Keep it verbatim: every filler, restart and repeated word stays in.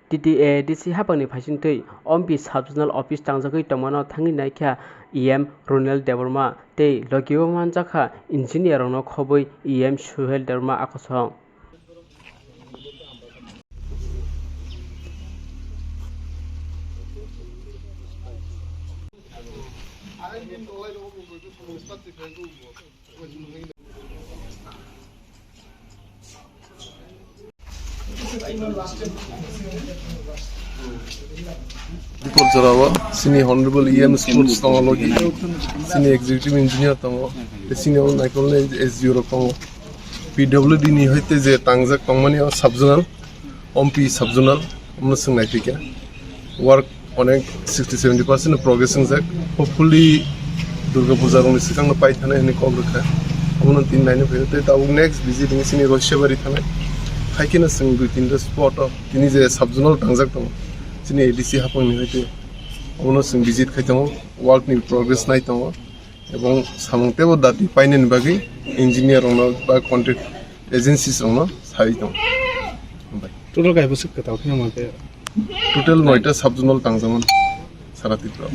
T T A D C haphangni phaisingtwi Ompi Sub-Zonal Office tangjagwi tongmano thangwi naikha E M Ronel Debbarma tei logio manjakha engineer rokno khobwi E M Suhel Debbarma akosong. Dipor jorao chini Honorable E M Sports tongo logi, chini Executive Engineer tongo, tei chini o naikolnai S D O rok tongo. P W D ni hoite je tangjak tongmani o sub-zonal, Ompi sub-zonal, omo swng naiphikha. Work onek sixty seventy percent progress wngjak. Hopefully Durga Puja rokni swkangno pai thanai hwnwi kok rwkha. Omono tini naina phai tei tabuk next visit wngwi chini Roisabari thanai. Haikheno chwng dui tinta spot o tini je sub-zonal tangjak tongo. Chini A D C haphangni hoite omono chwng visit khai tongo, work ni progress nai tongo. Ebong samung teibo dati painani bagwi engineer rokno ba contract agencies rokno sai tongo. Hambai. Total kaibo swk kwtal kheno ma khe? Total noita sub-zonal tangjaman sara Tripura.